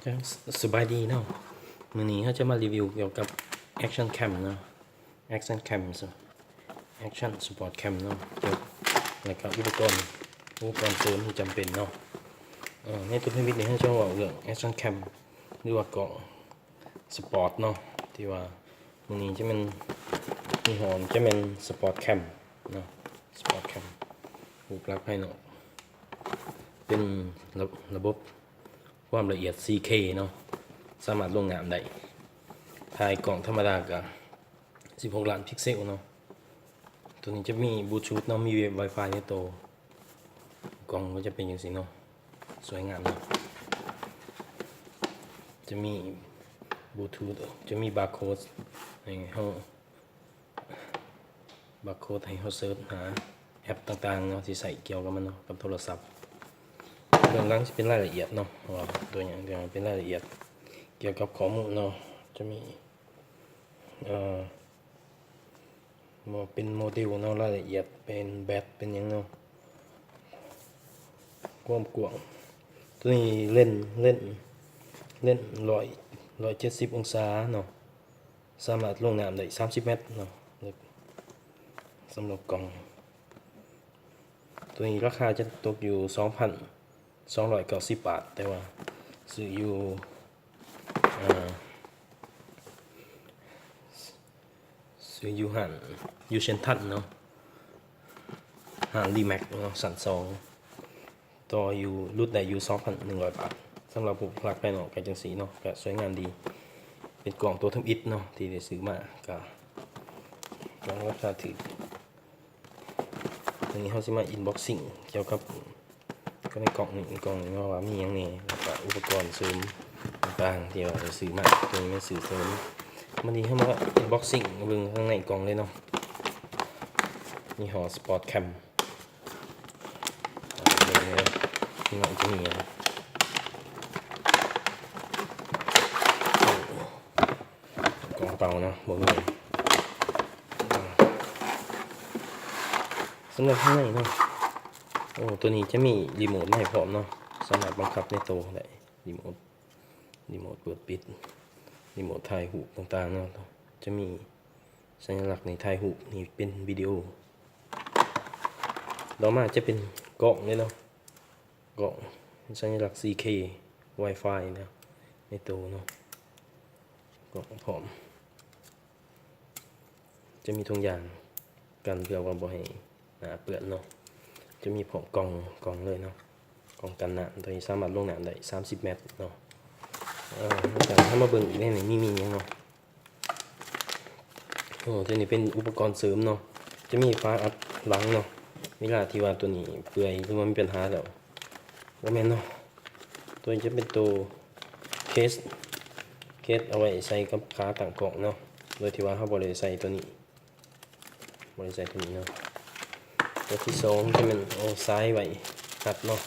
ເຈົ້າ ສະບາຍດີເນາະ, ມື້ນີ້ເຮົາຈະມາຣີວິວກ່ຽວກັບ Action Cam ເນາະ, Action Cam Action Sport Cam ເນາະ, ແລ້ວກໍອຸປະກອນ ອຸປະກອນເສີມທີ່ຈຳເປັນເນາະ. ເອີ ໃນຕົວທຳອິດນີ້ເຮົາຈະເວົ້າເລື່ອງ Action Cam ຫຼືວ່າກ້ອງ Sport ເນາະ, ທີ່ວ່າມື້ນີ້ຈະແມ່ນ ຍີ່ຫໍ້ຈະແມ່ນ Sport Cam ເນາະ, Sport Cam ຮູບລັກພາຍນອກເປັນລະ ລະບົບຄວາມລະອຽດ ສີ່ເຄ ເນາະ, ສາມາດລົງນ້ຳໄດ້. ຖ່າຍກ້ອງທຳມະດາກະສິບຫົກລ້ານພິກເຊວເນາະ. ຕົວນີ້ຈະມີບລູທູດເນາະ, ມີເວັບ Wi-Fi ໃນໂຕ. ກ່ອງກໍຈະເປັນຈັ່ງຊີ້ເນາະ, ສວຍງາມເນາະ. ຈະມີບລູທູດ ຈະມີບາໂຄດໃຫ້ເຮົາ ບາໂຄດໃຫ້ເຮົາເສີດຫາແອັບຕ່າງໆເນາະ ທີ່ໃຊ້ກ່ຽວກັບມັນເນາະ ກັບໂທລະສັບ. ເບື້ອງຫຼັງຊິເປັນລາຍລະອຽດເນາະ, ເພາະວ່າຕົວຫຍັງ ຕົວຫຍັງເປັນລາຍລະອຽດກ່ຽວກັບຂໍ້ມູນເນາະ. ຈະມີ ເອີ ເປັນໂມເດວເນາະ, ລາຍລະອຽດເປັນແບັດເປັນຫຍັງເນາະ, ຄວາມກວ້າງ. ຕົວນີ້ເລນ ເລນ ເລນຮ້ອຍ ຮ້ອຍເຈັດສິບອົງສາເນາະ, ສາມາດລົງນ້ຳໄດ້ສາມສິບແມັດເນາະ, ສຳລັບກ້ອງ. ຕົວນີ້ລາຄາຈະຕົກຢູ່ສອງພັນສອງຮ້ອຍເກົ້າສິບບາດ, ແຕ່ວ່າຊື້ຢູ່ ເອີ ຊື້ຢູ່ຮ້ານ ຢູ່ເຊັນທຣັນເນາະ, ຮ້ານຣີແມັກເນາະ ຊັ້ນສອງ, ຕໍ່ຢູ່ ຫຼຸດໄດ້ຢູ່ສອງພັນໜຶ່ງຮ້ອຍບາດ. ສຳລັບຮູບລັກພາຍນອກກໍຈັ່ງຊີ້ເນາະ, ກໍສວຍງາມດີ, ເປັນກ້ອງຕົວທຳອິດເນາະ ທີ່ໄດ້ຊື້ມາ, ກໍ ກໍລາຄາຖືກ. ວັນນີ້ເຮົາຊິມາ unboxing ກ່ຽວກັບ ກັບໃນກ່ອງນີ້ ກ່ອງນີ້ເນາະ ວ່າມີຫຍັງແດ່ ແລ້ວກະອຸປະກອນເສີມຕ່າງໆ ທີ່ວ່າໄດ້ຊື້ມາ. ຕົວນີ້ແມ່ນຊື້ເສີມ. ວັນນີ້ເຮົາມາ unboxing ເບິ່ງຂ້າງໃນກ່ອງເລີຍເນາະ. ຍີ່ຫໍ້ Sport Cam ເບິ່ງເດີ ພີ່ນ້ອງຈະມີຫຍັງ. ກ່ອງເປົ່າເນາະ ບໍ່ມີຫຍັງ. ສຳລັບຂ້າງໃນເນາະ, ໂອ້ ຕົວນີ້ຈະມີຣີໂມດມາໃຫ້ພ້ອມເນາະ, ສາມາດບັງຄັບໃນໂຕໄດ້ ຣີໂມດ ຣີໂມດເປີດປິດ ຣີໂມດຖ່າຍຮູບຕ່າງໆເນາະ. ຈະມີສັນຍະລັກໃນຖ່າຍຮູບ ນີ້ເປັນວິດີໂອ. ຕໍ່ມາຈະເປັນກ້ອງເລີຍເນາະ, ກ້ອງສັນຍະລັກ ສີ່ເຄ Wi-Fi ເນາະ ໃນໂຕເນາະ, ກ້ອງພ້ອມ. ຈະມີຖົງຢາງກັນເພື່ອວ່າບໍ່ໃຫ້ໜ້າເປື້ອນເນາະ. ຈະມີພ້ອມກ່ອງ ກ່ອງເລີຍເນາະ, ກ່ອງກັນນ້ຳ. ໂຕນີ້ສາມາດລົງນ້ຳໄດ້ສາມສິບແມັດເນາະ. ເອີ ແລ້ວກໍເຮົາມາເບິ່ງອີກໃນນີ້ມີ ມີຫຍັງເນາະ. ໂອ້ ໂຕນີ້ເປັນອຸປະກອນເສີມເນາະ, ຈະມີຝາອັດຫຼັງເນາະ. ເວລາທີ່ວ່າໂຕນີ້ເປື່ອຍ ຫຼືວ່າມີບັນຫາແລ້ວ ບໍ່ແມ່ນເນາະ. ໂຕນີ້ຈະເປັນໂຕເຄສ ເຄສເອົາໄວ້ໃສ່ກັບຂາຕັ້ງກ້ອງເນາະ, ໂດຍທີ່ວ່າເຮົາບໍ່ໄດ້ໃສ່ໂຕນີ້ ບໍ່ໄດ້ໃສ່ໂຕນີ້ເນາະ. ໂຕທີສອງຈະແມ່ນເອົາສາຍໄວ້ຮັດເນາະ,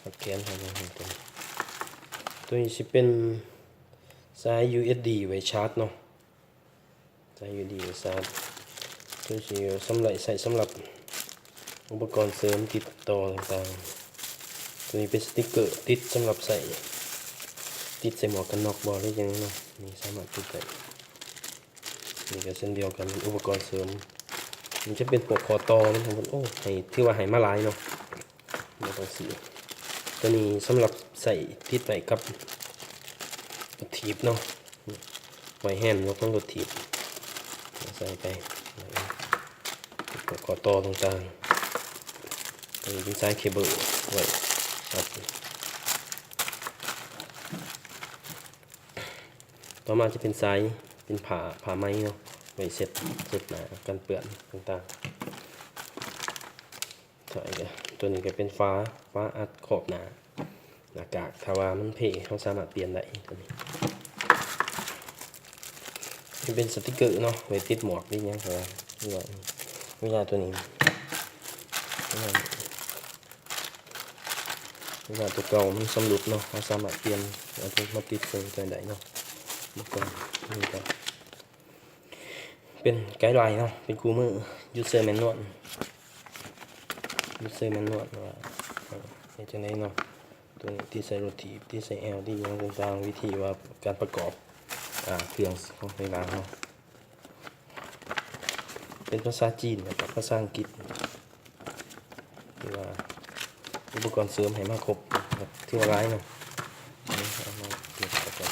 ຮັດແຂນເຮົາເນາະ. ໂຕນີ້ ໂຕນີ້ຊິເປັນສາຍ ຢູເອັສບີ ໄວ້ຊາດເນາະ. ສາຍຢູເອັສບີສາມ ໂຕນີ້ຊິສຳລັບ ໃຊ້ສຳລັບອຸປະກອນເສີມຕິດຕໍ່ຕ່າງໆ. ໂຕນີ້ເປັນສະຕິກເກີຕິດສຳລັບໃຊ້ ຕິດໃສ່ໝວກກັນນັອກບໍ ຫຼືຫຍັງເນາະ, ນີ້ສາມາດຕິດໄດ້. ນີ້ກໍເຊັ່ນດຽວກັນ ເປັນອຸປະກອນເສີມ. ນີ້ຈະເປັນພວກຂໍ້ຕໍ່ນຳທັງໝົດ. ໂອ້ ໃຫ້ ຖືວ່າໃຫ້ມາຫຼາຍເນາະ. ບໍ່ຕ້ອງຊື້. ຕົວນີ້ສຳລັບໃຊ້ຕິດໄວ້ກັບລົດຖີບເນາະ, ໄວ້ແຮມລົດຂອງລົດຖີບ ໃສ່ໄປ ແລ້ວກໍຂໍ້ຕໍ່ຕ່າງໆ. ຕົວນີ້ເປັນສາຍເຄເບິ້ນໄວ້ ຕໍ່ມາຈະເປັນສາຍ ເປັນຜ້າ ຜ້າໄໝເນາະ, ໄວ້ເຊັດ ເຊັດໜ້າ ກັນເປື້ອນຕ່າງໆ. ໃຊ່ ຕົວນີ້ກໍເປັນຝາ ຝາອັດຂອບໜ້າ ໜ້າກາກ, ຖ້າວ່າມັນເພ ເຮົາສາມາດປ່ຽນໄດ້. ຕົວນີ້ເປັນສະຕິກເກີເນາະ ໄວ້ຕິດໝວກຕິດຫຍັງ ເພາະວ່າເວລາ ເວລາຕົວນີ້ ເວລາຕົວເກົ່າມັນຊຳລຸດເນາະ, ເຮົາສາມາດປ່ຽນເອົາຕົວມາຕິດໃສ່ຕົວນີ້ໄດ້ເນາະ. ເມື່ອກ່ອນນີ້ກໍ ເປັນໄກໄລເນາະ ເປັນຄູ່ມື user manual user manual ວ່າເຮັດຈັ່ງໃດເນາະ. ໂຕ ທີ່ໃສ່ລົດຖີບ ທີ່ໃສ່ແອວ ທີ່ຫຍັງຕ່າງໆ ວິທີວ່າການປະກອບ ອາ ເຄື່ອງຂອງໃນລາວເນາະ ເປັນພາສາຈີນ ແລະກະພາສາອັງກິດ ຖືວ່າອຸປະກອນເສີມໃຫ້ມາຄົບ ຖືວ່າຫຼາຍເນາະ ເອົາມາເກັບໄວ້ກ່ອນ.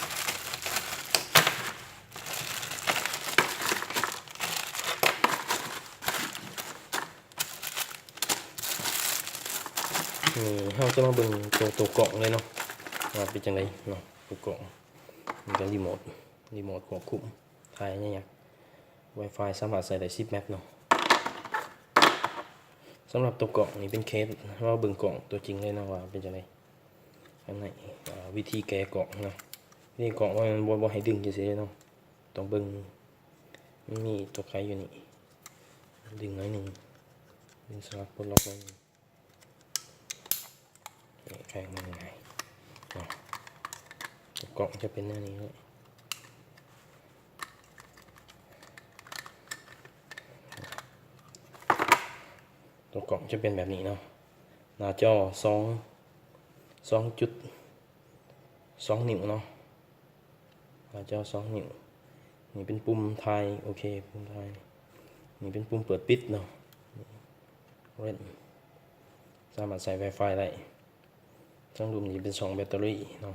ນີ້ເຮົາຈະມາເບິ່ງໂຕ ໂຕກ້ອງເລີຍເນາະ ວ່າເປັນຈັ່ງໃດເນາະ ໂຕກ້ອງ ມັນກະຣີໂມດ ຣີໂມດຄວບຄຸມ ຖ່າຍຍາກ Wi-Fi ສາມາດໃຊ້ໄດ້ສິບແມັດເນາະ. ສຳລັບໂຕກ້ອງນີ້ເປັນເຄສ ເຮົາເບິ່ງກ້ອງຕົວຈິງເລີຍເນາະວ່າເປັນຈັ່ງໃດ. ອັນນີ້ ອາ ວິທີແກະກ້ອງເນາະ ວິທີກ້ອງວ່າມັນບໍ່ ບໍ່ໃຫ້ດຶງຈັ່ງຊີ້ເນາະ ຕ້ອງເບິ່ງ ມັນມີຕົວໄຂຢູ່ນີ້ ດຶງໜ້ອຍໜຶ່ງ ດຶງສະຫຼັກປົດລັອກໜ້ອຍໜຶ່ງ ນີ້ໄຂມັນງ່າຍເນາະ ກ້ອງຈະເປັນແນວນີ້ເລີຍ ໂຕກ້ອງຈະເປັນແບບນີ້ເນາະ ໜ້າຈໍສອງ ສອງຈຸດສອງນິ້ວເນາະ ໜ້າຈໍສອງນິ້ວ ນີ້ເປັນປຸ່ມຖ່າຍ ໂອເຄ ປຸ່ມຖ່າຍ ນີ້ເປັນປຸ່ມເປີດປິດເນາະ ເລັນ ສາມາດໃຊ້ Wi-Fi ໄດ້ ທາງລຸ່ມນີ້ເປັນຊ່ອງແບັດເຕີຣີເນາະ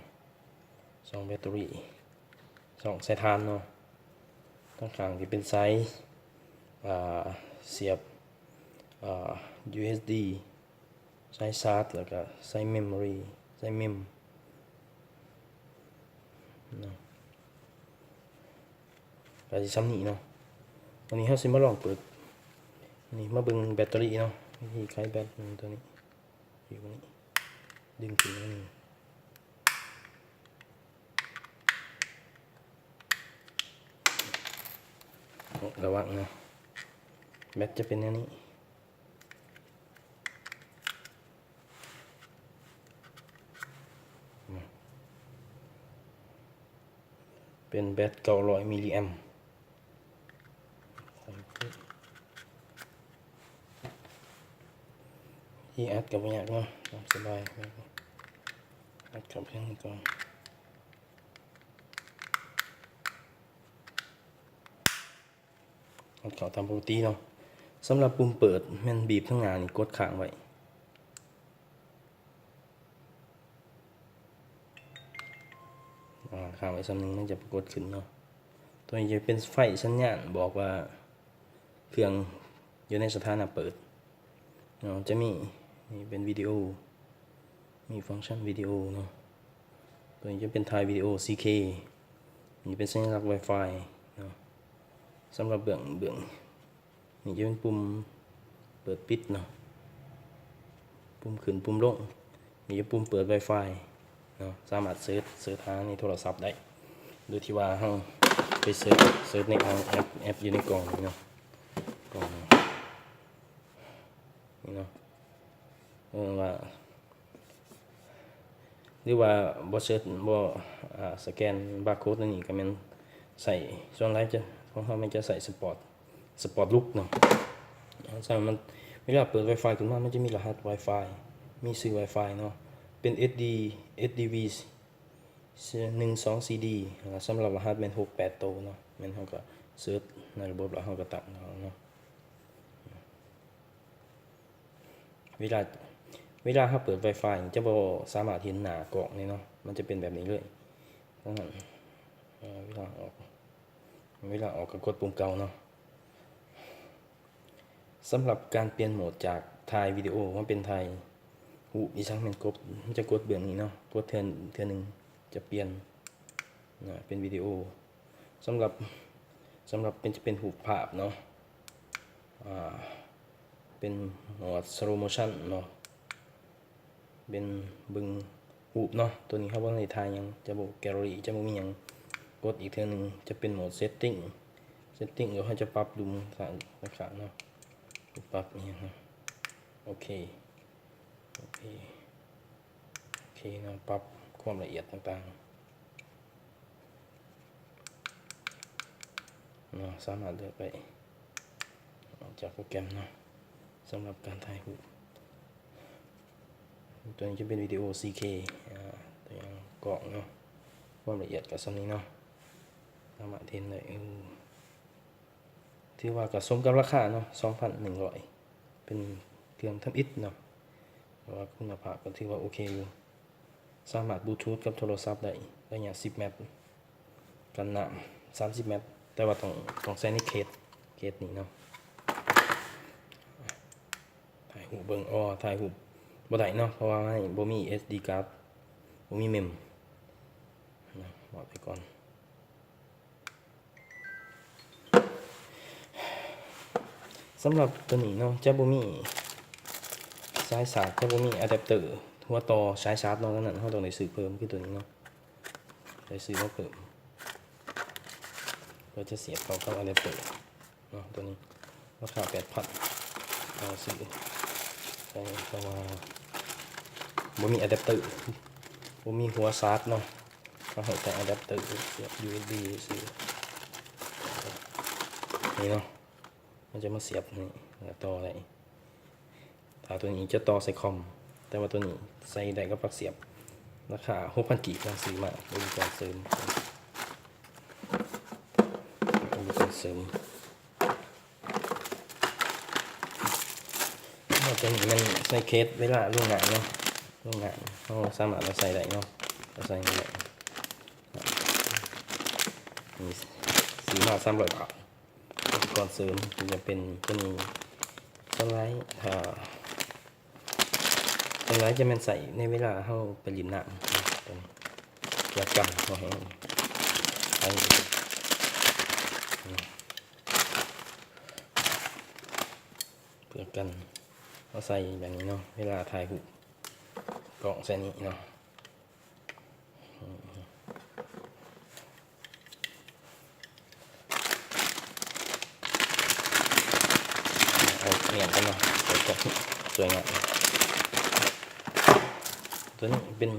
ຊ່ອງແບັດເຕີຣີ ຊ່ອງສາຍຖ່ານເນາະ ທາງຂ້າງນີ້ເປັນສາຍ ອາ ສຽບ ອາ ຢູເອັສດີ ສາຍຊາດ ແລ້ວກະສາຍເມມໂມຣີ ສາຍເມມເນາະ ກະຊິຊ່ຳນີ້ເນາະ. ບາດນີ້ເຮົາຊິມາລອງເປີດ ນີ້ມາເບິ່ງແບັດເຕີຣີເນາະ ວິທີໄຂແບັດຕົວນີ້ ຢູ່ນີ້ ດຶງຂຶ້ນມານີ້ ລະວັງເນາະ ແບັດຈະເປັນແນວນີ້ ເປັນແບັດເກົ້າຮ້ອຍມິລລີແອມ ທີ່ອັດກໍບໍ່ຍາກເນາະ ຕາມສະບາຍ ອັດເຂົ້າເພງກ່ອນ ເຂົ້າຕາມປົກກະຕິເນາະ. ສຳລັບປຸ່ມເປີດແມ່ນບີບທາງໜ້ານີ້ ກົດຄ້າງໄວ້ ອາ ຄ້າງໄວ້ສ່ຳໜຶ່ງ ມັນຈະປາກົດຂຶ້ນເນາະ. ຕົວນີ້ຈະເປັນໄຟສັນຍານບອກວ່າເຄື່ອງຢູ່ໃນສະຖານະເປີດເນາະ. ຈະມີ ນີ້ເປັນວິດີໂອ ມີຟັງຊັນວິດີໂອເນາະ. ຕົວນີ້ຈະເປັນຖ່າຍວິດີໂອ ສີ່ເຄ ນີ້ເປັນສັນຍາລັກ Wi-Fi ເນາະ. ສຳລັບເບື້ອງ ເບື້ອງນີ້ຈະເປັນປຸ່ມເປີດປິດເນາະ ປຸ່ມຂຶ້ນປຸ່ມລົງ. ນີ້ຈະປຸ່ມເປີດ Wi-Fi ເນາະ ສາມາດເສີດ ເສີດຫາໃນໂທລະສັບໄດ້ ໂດຍທີ່ວ່າເຮົາໄປເສີດ ເສີດໃນອ່າງແອັບ ແອັບຢູ່ໃນກ່ອງນີ້ເນາະ ກ່ອງນີ້ເນາະ. ເອີ ວ່າ ຫຼືວ່າບໍ່ເສີດ ບໍ່ ອາ ສະແກນບາໂຄດໃນນີ້ ກໍແມ່ນໃຊ້ ສ່ວນຫຼາຍຈະ ຂອງເຮົາແມ່ນຈະໃຊ້ສະປອດ ສະປອດລຸກເນາະ. ສະນັ້ນມັນ ເວລາເປີດ Wi-Fi ຂຶ້ນມາ ມັນຈະມີລະຫັດ Wi-Fi ມີຊື່ Wi-Fi ເນາະ ເປັນ ເອັດດີ ເອັດດີວີ ໜຶ່ງສອງສີ່ດີ ສຳລັບລະຫັດແມ່ນຫົກແປດໂຕເນາະ. ແມ່ນເຮົາກໍເສີດໃນລະບົບ ແລ້ວເຮົາກໍຕັ້ງເອົາເນາະ. ເວລາ ເວລາເຮົາເປີດ Wi-Fi ຈະບໍ່ສາມາດເຫັນໜ້າກ້ອງເລີຍເນາະ ມັນຈະເປັນແບບນີ້ເລີຍ. ດັ່ງນັ້ນ ເວລາອອກ ເວລາອອກກໍກົດປຸ່ມເກົ່າເນາະ. ສຳລັບການປ່ຽນໂໝດຈາກຖ່າຍວິດີໂອມາເປັນຖ່າຍຮູບອີ່ສັງ ແມ່ນກົດ ມັນຈະກົດເບື້ອງນີ້ເນາະ ກົດເທື່ອ ເທື່ອໜຶ່ງຈະປ່ຽນນະ ເປັນວິດີໂອ. ສຳລັບ ສຳລັບເປັນ ຈະເປັນຮູບພາບເນາະ ອາ ເປັນໂໝດ slow motion ເນາະ ເປັນເບິ່ງຮູບເນາະ. ຕົວນີ້ເຮົາບໍ່ທັນໄດ້ຖ່າຍຫຍັງ ຈະບໍ່ gallery ຈະບໍ່ມີຫຍັງ ກົດອີກເທື່ອໜຶ່ງ ຈະເປັນໂໝດ setting setting ແລ້ວເຮົາຈະປັບລຸ່ມຂ້າງໆເນາະ ປັບອີ່ຫຍັງເນາະ. ໂອເຄ ໂອເຄ ໂອເຄເນາະ ປັບຄວາມລະອຽດຕ່າງໆເນາະ ສາມາດເລືອກໄດ້ອອກຈາກໂປຣແກຣມເນາະ ສຳລັບການຖ່າຍຮູບ. ຕົວນີ້ຈະເປັນວິດີໂອ ສີ່ເຄ ອາ ຕົວຢ່າງກ້ອງເນາະ ຄວາມລະອຽດກໍສ່ຳນີ້ເນາະ ສາມາດເຫັນໄດ້ ເອີ ຖືວ່າກໍສົມກັບລາຄາເນາະ ສອງພັນໜຶ່ງຮ້ອຍ ເປັນເຄື່ອງທຳອິດເນາະ ແຕ່ວ່າຄຸນນະພາບກໍຖືວ່າໂອເຄຢູ່ ສາມາດບລູທູດກັບໂທລະສັບໄດ້ ໄລຍະສິບແມັດ ກັນນ້ຳສາມສິບແມັດ ແຕ່ວ່າຕ້ອງ ຕ້ອງໃສ່ໃນເຄສ ເຄສນີ້ເນາະ ຖ່າຍຮູບເບິ່ງ ອໍ ຖ່າຍຮູບບໍ່ໄດ້ເນາະ ເພາະວ່າມັນບໍ່ມີເອັສດີກາດ ບໍ່ມີເມມ ເນາະ ບອກໄປກ່ອນ. ສຳລັບຕົວນີ້ເນາະ ຈະບໍ່ມີສາຍຊາດ ຈະບໍ່ມີອາແດັບເຕີຫົວຕໍ່ສາຍຊາດເນາະ ດັ່ງນັ້ນເຮົາຕ້ອງໄດ້ຊື້ເພີ່ມ ຄືຕົວນີ້ເນາະ ໄດ້ຊື້ມາເພີ່ມ ເພື່ອຈະສຽບເຂົ້າກັບອາແດັບເຕີເນາະ ຕົວນີ້ລາຄາແປດພັນ ເອົາຊື້ ເພາະວ່າບໍ່ມີອາແດັບເຕີ ບໍ່ມີຫົວຊາດເນາະ ເຮົາໃຫ້ໃສ່ອາແດັບເຕີສຽບຢູເອັສບີຊື່ ນີ້ເນາະ ມັນຈະມາສຽບນີ້ ແລ້ວຕໍ່ໄດ້ ຖ້າຕົວນີ້ຈະຕໍ່ໃສ່ຄອມ ແຕ່ວ່າຕົວນີ້ໃສ່ໄດ້ກັບປລັກສຽບ ລາຄາຫົກພັນກີບນະ ຊື້ມາ ອຸປະກອນເສີມ ອຸປະກອນເສີມ ແລ້ວຕົວນີ້ແມ່ນໃສ່ເຄສເວລາລົງໜັງເນາະ ລົງໜັງເຮົາສາມາດເອົາໃສ່ໄດ້ເນາະ ເອົາໃສ່ໄດ້ ນີ້ ຊື້ມາສາມຮ້ອຍບາດ. ອຸປະກອນເສີມກໍຈະເປັນຕົວນີ້ ສ່ວນຫຼາຍ ຖ້າ ສ່ວນຫຼາຍຈະແມ່ນໃຊ້ໃນເວລາເຮົາໄປຫຼິ້ນນ້ຳ ເພື່ອກັນບໍ່ໃຫ້ໄປ ເພື່ອກັນ ເຮົາໃສ່ແບບນີ້ເນາະ ເວລາຖ່າຍຮູບ ກ້ອງໃສ່ນີ້ເນາະ. ເອົາໜຽນກັນເນາະ ສວຍງາມ ຕົວນີ້ເປັນ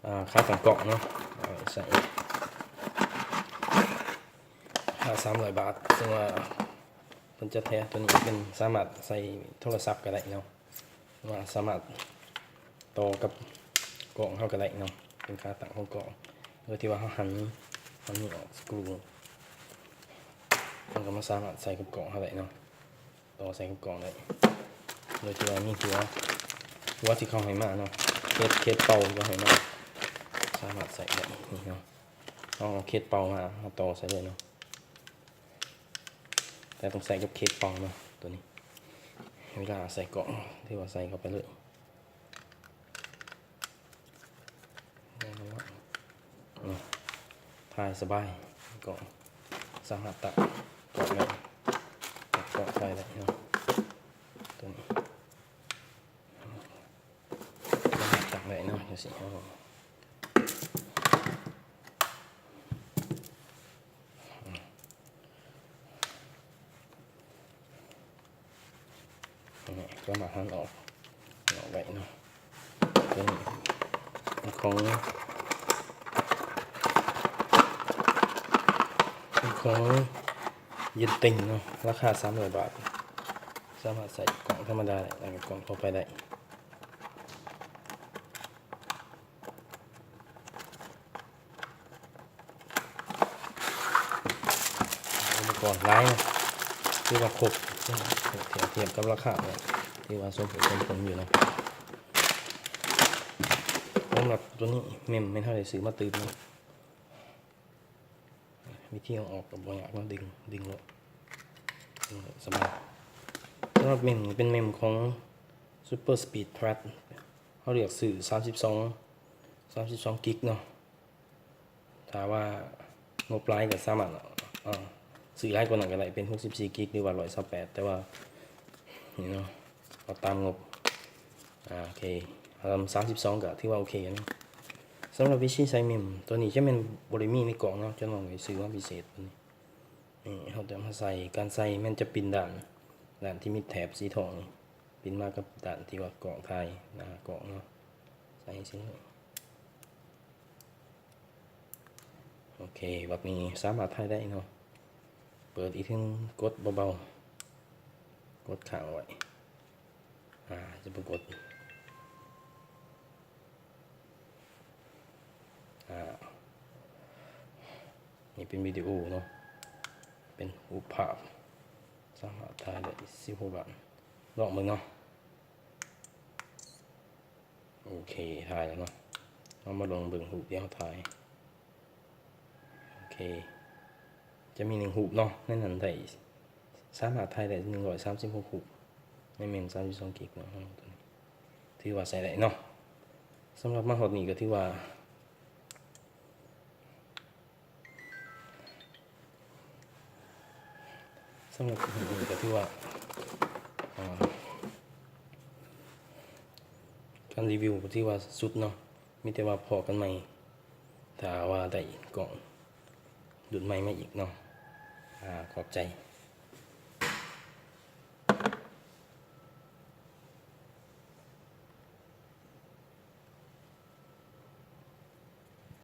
ອ່າ ຂາຕັ້ງກ້ອງເນາະ ເອົາໃສ່ ລາຄາສາມຮ້ອຍບາດ ເຊິ່ງວ່າເພິ່ນຈັດແທ້ ຕົວນີ້ເປັນສາມາດໃສ່ໂທລະສັບກໍໄດ້ເນາະ ວ່າສາມາດຕໍ່ກັບກ້ອງເຮົາກໍໄດ້ເນາະ ເປັນຂາຕັ້ງຂອງກ້ອງ ໂດຍທີ່ວ່າເຮົາຫັນ ຫັນນີ້ອອກສະກຣູ ເຮົາກໍມາສາມາດໃສ່ກັບກ້ອງເຮົາໄດ້ເນາະ ຕໍ່ໃສ່ກັບກ້ອງໄດ້ ໂດຍທີ່ວ່າມີຫົວ ຫົວທີ່ເຂົາໃຫ້ມາເນາະ ເຄສ ເຄສເປົ່າທີ່ເຂົາໃຫ້ມາ ສາມາດໃສ່ໄດ້ນີ້ເນາະ ເຮົາເອົາເຄສເປົ່າມາ ເຮົາຕໍ່ໃສ່ເລີຍເນາະ ແຕ່ຕ້ອງໃສ່ກັບເຄສເປົ່າເນາະ ຕົວນີ້ ເວລາໃສ່ກ້ອງ ຖືວ່າໃສ່ເຂົ້າໄປເລີຍ ແນ່ນອນເນາະ ອືມ ຖ່າຍສະບາຍ ກໍສາມາດຕັ້ງກ້ອງໄດ້ ຕັ້ງກ້ອງຖ່າຍໄດ້ເນາະ ຕົວນີ້ ສາມາດຕັ້ງໄດ້ເນາະ ຈັ່ງຊີ້ ເຮົາ ອືມ ສາມາດຫັນອອກ ອອກໄດ້ເນາະ ເປັນຂອງ ເປັນຂອງເຢັນຕິງເນາະ ລາຄາສາມຮ້ອຍບາດ ສາມາດໃສ່ກ້ອງທຳມະດາໄດ້ ແລ້ວກໍກ້ອງທົ່ວໄປໄດ້. ອຸປະກອນຫຼາຍເນາະ ຖືວ່າຄົບ ຖ້າທຽບກັບລາຄາແລ້ວ ຖືວ່າສົມເຫດສົມຜົນຢູ່ເນາະ ສຳລັບຕົວນີ້ເມັມແມ່ນເຮົາໄດ້ຊື້ມາຕື່ມເນາະ ວິທີເອົາອອກກໍບໍ່ຍາກເນາະ ດຶງ ດຶງໂລດ ດຶງໂລດສະບາຍ ສຳລັບເມັມນີ້ເປັນເມັມຂອງ Super Speed Plus ເຮົາເລືອກຊື້ສາມສິບສອງ ສາມສິບສອງກິກເນາະ ຖ້າວ່າງົບຫຼາຍກໍສາມາດ ເອີ ຊື້ຫຼາຍກວ່ານັ້ນກໍໄດ້ ເປັນຫົກສິບສີ່ກິກ ຫຼືວ່າຮ້ອຍຊາວແປດ ແຕ່ວ່ານີ້ເນາະ ເອົາຕາມງົບ ອາ ໂອເຄ ສາມສິບສອງກໍຖືວ່າໂອເຄເນາະ ສຳລັບວິທີໃສ່ເມັມ ຕົວນີ້ຈະແມ່ນບໍ່ໄດ້ມີໃນກ່ອງເນາະ ຈະຕ້ອງໄດ້ຊື້ມາພິເສດ ນີ້ ນີ້ເຮົາຈະມາໃສ່ ການໃສ່ແມ່ນຈະປິ່ນດ້ານ ດ້ານທີ່ມີແຖບສີທອງນີ້ ປິ່ນມາກັບດ້ານທີ່ວ່າກ້ອງຖ່າຍ ໜ້າກ້ອງເນາະ ໃສ່ຈັ່ງຊີ້ເລີຍ ໂອເຄ ບັດນີ້ສາມາດຖ່າຍໄດ້ເນາະ ເປີດອີກເທື່ອໜຶ່ງ ກົດເບົາໆ ກົດຄ້າງໄວ້ ອາ ຈະປາກົດ ນີ້ເປັນວິດີໂອເນາະ ເປັນຮູບພາບ ສາມາດຖ່າຍໄດ້ສິບຫົກບາດ. ລອງເບິ່ງເນາະ. ໂອເຄ ຖ່າຍແລ້ວເນາະ. ເຮົາມາລອງເບິ່ງຮູບທີ່ເຮົາຖ່າຍ. ໂອເຄ ຈະມີໜຶ່ງຮູບເນາະ ໃນນັ້ນໄດ້ ສາມາດຖ່າຍໄດ້ໜຶ່ງຮ້ອຍສາມສິບຫົກຮູບ ໃນເມມສາມສິບສອງກິກເນາະ. ໂຕນີ້ຖືວ່າໃຊ້ໄດ້ເນາະ. ສຳລັບມາຮອດນີ້ກໍຖືວ່າ ສຳລັບມື້ນີ້ກໍຖືວ່າ ອ່າ ການຣີວິວກໍຖືວ່າສຸດເນາະ. ມີແຕ່ວ່າພໍ້ກັນໃໝ່ ຖ້າວ່າໄດ້ກ້ອງລຸ້ນໃໝ່ມາອີກເນາະ. ອາ ຂອບໃຈ.